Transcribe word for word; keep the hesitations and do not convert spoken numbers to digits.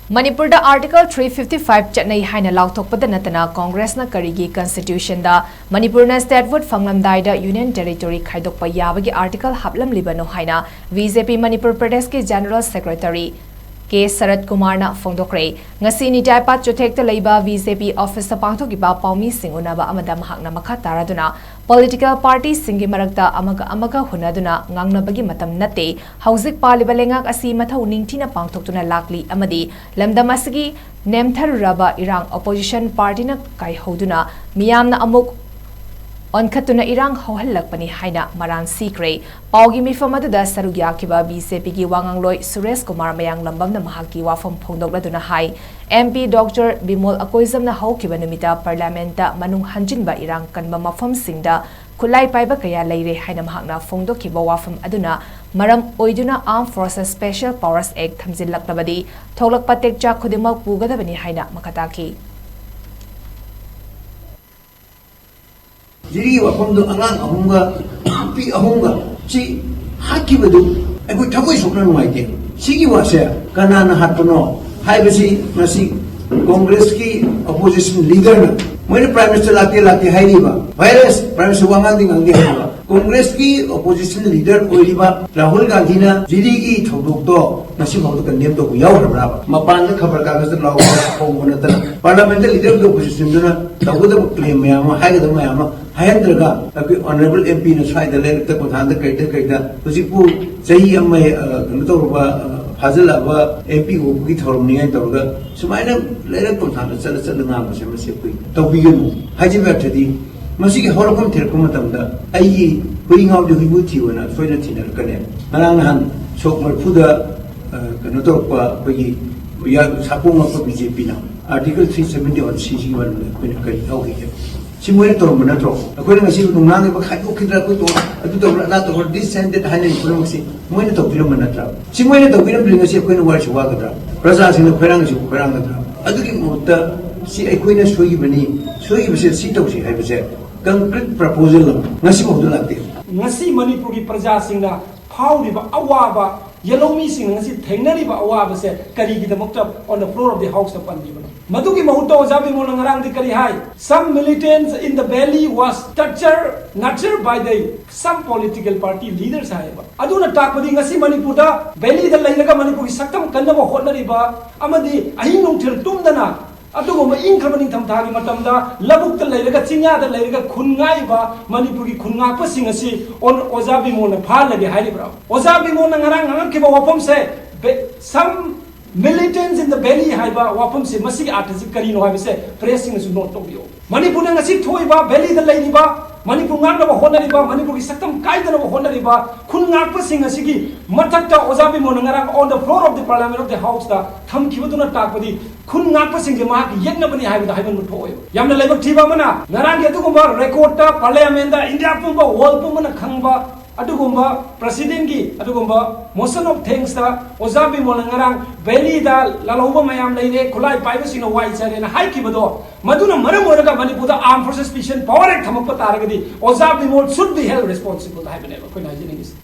ꯃꯅꯤꯄꯨꯔꯗ Article three fifty five ꯆꯠꯅꯩ ꯍꯥꯏꯅ ꯂꯥꯎꯊꯣꯛꯄꯗ ꯅꯠꯇꯅ, ꯀꯣꯡꯒ꯭ꯔꯦꯁꯅ ꯀꯔꯤꯒꯤ Constitutionꯗ ꯃꯅꯤꯄꯨꯔꯅ statehood ꯐꯪꯂꯝꯗꯥꯏꯗ Union Territory ꯈꯥꯏꯗꯣꯛꯄ ꯌꯥꯕꯒꯤ article ꯍꯥꯞꯂꯝꯂꯤꯕꯅꯣ ꯍꯥꯏꯅ BJP ꯃꯅꯤꯄꯨꯔ ꯄ꯭ꯔꯗꯦꯁꯀꯤ General Secretary ꯀꯦ ꯁꯔꯠ ꯀꯨꯃꯥꯔꯅ ꯐꯣꯡꯗꯣꯛꯈ꯭ꯔꯦ꯫ ꯉꯁꯤ ꯅꯤꯇꯥꯏꯄꯥꯠ ꯆꯨꯊꯦꯛꯇ ꯂꯩꯕ BJP officeꯇ ꯄꯥꯡꯊꯣꯛꯈꯤꯕ ꯄꯥꯎꯃꯤꯁꯤꯡ ꯎꯅꯕ ꯑꯃꯗ ꯃꯍꯥꯛꯅ ꯃꯈꯥ ꯇꯥꯔꯗꯨꯅ, political partyꯁꯤꯡꯒꯤ ꯃꯔꯛꯇ ꯑꯃꯒ ꯑꯃꯒ ꯍꯨꯟꯅꯗꯨꯅ ꯉꯥꯡꯅꯕꯒꯤ ꯃꯇꯝ ꯅꯠꯇꯦ꯫ ꯍꯧꯖꯤꯛ ꯄꯥꯜꯂꯤꯕ ꯂꯩꯉꯥꯛ ꯑꯁꯤ ꯃꯊꯧ ꯅꯤꯡꯊꯤꯅ ꯄꯥꯡꯊꯣꯛꯇꯨꯅ ꯂꯥꯛꯂꯤ ꯑꯃꯗꯤ ꯂꯝꯗꯝ ꯑꯁꯤꯒꯤ ꯅꯦꯝꯊꯔꯨꯔꯕ ꯏꯔꯥꯡ opposition partyꯅ ꯀꯥꯏꯍꯧꯗꯨꯅ ꯃꯤꯌꯥꯝꯅ ꯑꯃꯨꯛ ꯑꯣꯟꯈꯠꯇꯨꯅ ꯏꯔꯥꯡ ꯍꯧꯍꯜꯂꯛꯄꯅꯤ ꯍꯥꯏꯅ ꯃꯔꯥꯟ ꯁꯤꯈ꯭ꯔꯦ꯫ ꯄꯥꯎꯒꯤ ꯃꯤꯐꯝ ꯑꯗꯨꯗ ꯁꯔꯨꯛ ꯌꯥꯈꯤꯕ BJPꯒꯤ ꯋꯥꯉꯥꯡꯂꯣꯏ ꯁꯨꯔꯦꯁ ꯀꯨꯃꯥꯔ ꯃꯌꯥꯡꯂꯝꯕꯝꯅ ꯃꯍꯥꯛꯀꯤ ꯋꯥꯐꯝ ꯐꯣꯡꯗꯣꯛꯂꯗꯨꯅ ꯍꯥꯏ, MP Doctor ꯕꯤꯃꯣꯜ ꯑꯀꯣꯏꯖꯝꯅ ꯍꯧꯈꯤꯕ ꯅꯨꯃꯤꯠꯇ Parliamentꯇ ꯃꯅꯨꯡ ꯍꯟꯖꯤꯟꯕ ꯏꯔꯥꯡ ꯀꯟꯕ ꯃꯐꯝꯁꯤꯡꯗ ꯈꯨꯠꯂꯥꯏ ꯄꯥꯏꯕ ꯀꯌꯥ ꯂꯩꯔꯦ ꯍꯥꯏꯅ ꯃꯍꯥꯛꯅ ꯐꯣꯡꯗꯣꯛꯈꯤꯕ ꯋꯥꯐꯝ ꯑꯗꯨꯅ ꯃꯔꯝ ꯑꯣꯏꯗꯨꯅ Armed Forces Special Powers Act ꯊꯝꯖꯤꯜꯂꯛꯂꯕꯗꯤ ꯊꯣꯛꯂꯛꯄ ꯇꯦꯛꯆꯥꯛ ꯈꯨꯗꯤꯡꯃꯛ ꯄꯨꯒꯗꯕꯅꯤ ꯍꯥꯏꯅ ꯃꯈꯥ ꯇꯥꯈꯤ꯫ ꯖꯤꯔꯤꯒꯤ ꯋꯥꯐꯝꯗꯣ ꯑꯉꯥꯡ ꯑꯍꯨꯝꯒ ꯅꯨꯄꯤ ꯑꯍꯨꯝꯒ ꯁꯤ ꯍꯥꯠꯈꯤꯕꯗꯨ ꯑꯩꯈꯣꯏ ꯊꯃꯣꯏ ꯁꯣꯛꯅ ꯅꯨꯡꯉꯥꯏꯇꯦ꯫ ꯁꯤꯒꯤ ꯋꯥꯁꯦ ꯀꯅꯥꯅ ꯍꯥꯠꯄꯅꯣ ꯍꯥꯏꯕꯁꯤ ꯉꯁꯤ ꯀꯣꯡꯒ꯭ꯔꯦꯁꯀꯤ opposition leaderꯅ ꯃꯣꯏꯅ Prime Minister ꯂꯥꯛꯇꯦ ꯂꯥꯛꯇꯦ ꯍꯥꯏꯔꯤꯕ, virus Prime Minister ꯋꯥ ꯉꯥꯡꯗꯦ ꯉꯥꯡꯗꯦ ꯍꯥꯏꯔꯤꯕ ꯀꯣꯡꯒ꯭ꯔꯦꯁꯀꯤ opposition leader ꯑꯣꯏꯔꯤꯕ ꯔꯥꯍꯨꯜ ꯒꯥꯟꯙꯤꯅ ꯖꯤꯔꯤꯒꯤ ꯊꯧꯗꯣꯛꯇꯣ ꯉꯁꯤ ꯐꯥꯎꯗ condemn ꯇꯧꯕ ꯌꯥꯎꯈ꯭ꯔꯕ꯭ꯔꯥꯕ? ꯃꯄꯥꯟꯗ ꯈꯕꯔ ꯀꯥꯒꯖꯇ ꯂꯥꯎꯕ ꯐꯣꯡꯕ ꯅꯠꯇꯅ Parliamentꯇ leader of the oppositionꯗꯨꯅ ꯇꯧꯒꯗꯕ claim ꯃꯌꯥꯝ ꯑꯃ, ꯍꯥꯏꯒꯗꯕ ꯃꯌꯥꯝ ꯑꯃ ꯍꯥꯏꯍꯟꯗ꯭ꯔꯒ ꯑꯩꯈꯣꯏ Honourable MPꯅ ꯁ꯭ꯋꯥꯏꯗ ꯂꯩꯔꯛꯇ ꯀꯣꯟꯊꯥꯡꯗ ꯀꯩꯗ ꯀꯩꯗ ꯍꯧꯖꯤꯛꯄꯨ ꯆꯍꯤ ꯑꯃ ꯍꯦꯛ, ꯑ, ꯀꯩꯅꯣ ꯇꯧꯔꯕ, ꯑ, ꯐꯥꯖꯤꯜꯂꯛꯑꯕ MP ꯑꯣꯏꯕꯒꯤ ꯊꯧꯔꯝꯅꯤ ꯍꯥꯏꯅ ꯇꯧꯔꯒ ꯁꯨꯃꯥꯏꯅ ꯂꯩꯔꯛ ꯀꯣꯟꯊꯥꯡꯗ ꯆꯠꯂ ꯆꯠꯂ ꯉꯥꯡꯕꯁꯦ ꯃꯁꯤ ꯑꯩꯈꯣꯏ ꯇꯧꯕꯤꯒꯅꯨ ꯍꯥꯏꯖꯕ ꯑꯔꯊꯗꯤ ꯃꯁꯤꯒꯤ ꯍꯧꯔꯛꯐꯝ ꯊꯤꯔꯛꯄ ꯃꯇꯝꯗ ꯑꯩꯒꯤ ꯍꯨꯏ ꯉꯥꯎꯗꯤ ꯍꯨꯏꯕꯨ ꯊꯤꯌꯣꯅ ꯁꯣꯏꯗꯅ ꯊꯤꯅꯔꯛꯀꯅꯤ꯫ ꯉꯔꯥꯡ ꯅꯍꯥꯟ ꯁꯣꯛ ꯃꯔꯐꯨꯗ, ꯑ, ꯀꯩꯅꯣ ꯇꯧꯔꯛꯄ ꯑꯩꯈꯣꯏꯒꯤ ꯌꯥ-, ꯁꯥꯄꯣꯡꯉꯛꯄ BJPꯅ Article three seventy one Cꯒꯤ ꯃꯔꯝꯗ ꯑꯩꯈꯣꯏꯅ ꯀꯔꯤ ꯇꯧꯈꯤꯒꯦ? ꯁꯤ ꯃꯣꯏꯅ ꯇꯧꯔꯝꯕ ꯅꯠꯇ꯭ꯔꯣ? ꯑꯩꯈꯣꯏꯅ ꯉꯁꯤ ꯅꯨꯡꯅꯥꯡ ꯑꯣꯏꯕ ꯈꯥꯏꯗꯣꯛꯈꯤꯗ꯭ꯔꯥ, ꯑꯩꯈꯣꯏ ꯇꯧ-, ꯑꯗꯨ ꯇꯧꯔ ꯑꯗꯥ ꯇꯧꯔ this and that ꯍꯥꯏꯅꯔꯤ ꯄꯨꯝꯅꯃꯛꯁꯤ ꯃꯣꯏꯅ ꯇꯧꯕꯤꯔꯝꯕ ꯅꯠꯇ꯭ꯔꯥ? ꯁꯤ ꯃꯣꯏꯅ ꯇꯧꯕꯤꯔꯝꯗ꯭ꯔꯗꯤ ꯉꯁꯤ ꯑꯩꯈꯣꯏꯅ ꯋꯥꯔꯤꯁꯤ ꯋꯥꯒꯗ꯭ꯔꯥ? ꯄ꯭ꯔꯖꯥꯁꯤꯡꯅ ꯈꯣꯏꯔꯥꯡꯉꯤꯁꯤ ꯈꯣꯏꯔꯥꯡꯒꯗ꯭ꯔꯥ? ꯑꯗꯨꯒꯤ ꯃꯍꯨꯠꯇ ꯁꯤ ꯑꯩꯈꯣꯏꯅ ꯁꯣꯏꯈꯤꯕꯅꯤ, ꯁꯣꯏꯈꯤꯕꯁꯦ ꯁꯤ ꯇꯧꯁꯤ ꯍꯥꯏꯕꯁꯦ concrete proposal ꯑꯃ ꯉꯁꯤ ꯐꯥꯎꯗ ꯂꯥꯛꯇꯦ꯫ ꯉꯁꯤ ꯃꯅꯤꯄꯨꯔꯒꯤ ꯄ꯭ꯔꯖꯥꯁꯤꯡꯅ ꯐꯥꯎꯔꯤꯕ ꯑꯋꯥꯕ ꯌꯦꯜꯍꯧꯃꯤꯁꯤꯡꯅ ꯉꯁꯤ ꯊꯦꯡꯅꯔꯤꯕ ꯑꯋꯥꯕꯁꯦ ꯀꯔꯤꯒꯤꯗꯃꯛꯇ on the floor of the house ꯇ ꯄꯟꯕꯤꯕꯅꯣ? ꯃꯗꯨꯒꯤ ꯃꯍꯨꯠꯇ ꯑꯣꯖꯥ ꯕꯤꯃꯣꯜꯅ ꯉꯔꯥꯡꯗꯤ ꯀꯔꯤ ꯍꯥꯏ? Some militants in the valley was tortured, nurtured by the some political party leaders ꯍꯥꯏꯌꯦꯕ꯫ ꯑꯗꯨꯅ ꯇꯥꯛꯄꯗꯤ ꯉꯁꯤ ꯃꯅꯤꯄꯨꯔꯗ valley ꯗ ꯂꯩꯔꯒ ꯃꯅꯤꯄꯨꯔꯒꯤ ꯁꯛꯇꯝ ꯀꯟꯅꯕ ꯍꯣꯠꯅꯔꯤꯕ ꯑꯃꯗꯤ ꯑꯍꯤꯡ ꯅꯨꯡꯊꯤꯜ ꯇꯨꯝꯗꯅ ꯑꯗꯨꯒꯨꯝꯕ ꯏꯪꯈ꯭ꯔꯕ ꯅꯤꯡꯊꯝꯊꯥꯒꯤ ꯃꯇꯝꯗ ꯂꯧꯕꯨꯛꯇ ꯂꯩꯔꯒ ꯆꯤꯡꯌꯥꯗ ꯂꯩꯔꯒ ꯈꯨꯟ ꯉꯥꯛꯏꯕ ꯃꯅꯤꯄꯨꯔꯒꯤ ꯈꯨꯟ ꯉꯥꯛꯄꯁꯤꯡ ꯑꯁꯤ ꯑꯣ-, ꯑꯣꯖꯥ ꯕꯤꯃꯣꯜꯅ ꯐꯥꯍꯜꯂꯒꯦ ꯍꯥꯏꯔꯤꯕ꯭ꯔꯥ? ꯑꯣꯖꯥ ꯕꯤꯃꯣꯜꯅ ꯉꯔꯥꯡ ꯉꯥꯡꯉꯛꯈꯤꯕ ꯋꯥꯐꯝꯁꯦ, be-, some militants in the valley ꯍꯥꯏꯕ ꯋꯥꯐꯝꯁꯦ, ꯃꯁꯤꯒꯤ ꯑꯥꯔꯊꯁꯤ ꯀꯔꯤꯅꯣ ꯍꯥꯏꯕꯁꯦ press ꯁꯤꯡꯅꯁꯨ note ꯇꯧꯕꯤꯌꯨ꯫ ꯃꯅꯤꯄꯨꯔꯗ ꯉꯁꯤ ꯊꯣꯛꯏꯕ valley ꯗ ꯂꯩꯔꯤꯕ, ꯃꯅꯤꯄꯨꯔ ꯉꯥꯛꯅꯕ ꯍꯣꯠꯅꯔꯤꯕ, ꯃꯅꯤꯄꯨꯔꯒꯤ ꯁꯛꯇꯝ ꯀꯥꯏꯗꯅꯕ ꯍꯣꯠꯅꯔꯤꯕ ꯈꯨꯟ ꯉꯥꯛꯄꯁꯤꯡ ꯑꯁꯤꯒꯤ ꯃꯊꯛꯇ ꯑꯣꯖꯥ ꯕꯤꯃꯣꯜꯅ ꯉꯔꯥꯡ on the floor of the parliament of the house ꯇ ꯊꯝꯈꯤꯕꯗꯨꯅ ꯇꯥꯛꯄꯗꯤ ꯈꯨꯟ ꯉꯥꯛꯄꯁꯤꯡꯁꯦ ꯃꯍꯥꯛꯀꯤ ꯌꯦꯛꯅꯕꯅꯤ ꯍꯥꯏꯕꯗ ꯍꯥꯏꯃꯟꯕ ꯊꯣꯛꯑꯣꯏꯕ꯫ ꯌꯥꯝꯅ ꯂꯥꯏꯕꯛ ꯊꯤꯕ ꯑꯃꯅ, ꯉꯔꯥꯡꯒꯤ ꯑꯗꯨꯒꯨꯝꯕ record ꯇ parliament ꯗ ꯏꯟꯗꯤꯌꯥ ꯄꯨꯝꯕ, world ꯄꯨꯝꯕꯅ ꯈꯪꯕ ꯑꯗꯨꯒꯨꯝꯕ president ꯀꯤ ꯑꯗꯨꯒꯨꯝꯕ motion of thanks ꯇ ꯑꯣꯖꯥ ꯕꯤꯃꯣꯜꯅ ꯉꯔꯥꯡ valley ꯗ ꯂꯥꯜꯍꯧꯕ ꯃꯌꯥꯝ ꯂꯩꯔꯦ, ꯈꯨꯠꯂꯥꯏ ꯄꯥꯏꯕꯁꯤꯡꯅ ꯋꯥꯏ ꯆꯥꯏꯔꯦꯅ ꯍꯥꯏꯈꯤꯕꯗꯣ, ꯃꯗꯨꯅ ꯃꯔꯝ ꯑꯣꯏꯔꯒ ꯃꯅꯤꯄꯨꯔꯗ armed forces special power act ꯊꯝꯃꯛꯄ ꯇꯥꯔꯒꯗꯤ ꯑꯣꯖꯥ Bimol should be held responsible ꯍꯥꯏꯕꯅꯦꯕ ꯑꯩꯈꯣꯏꯅ ꯍꯥꯏꯖꯅꯤꯡꯉꯤꯁꯦ꯫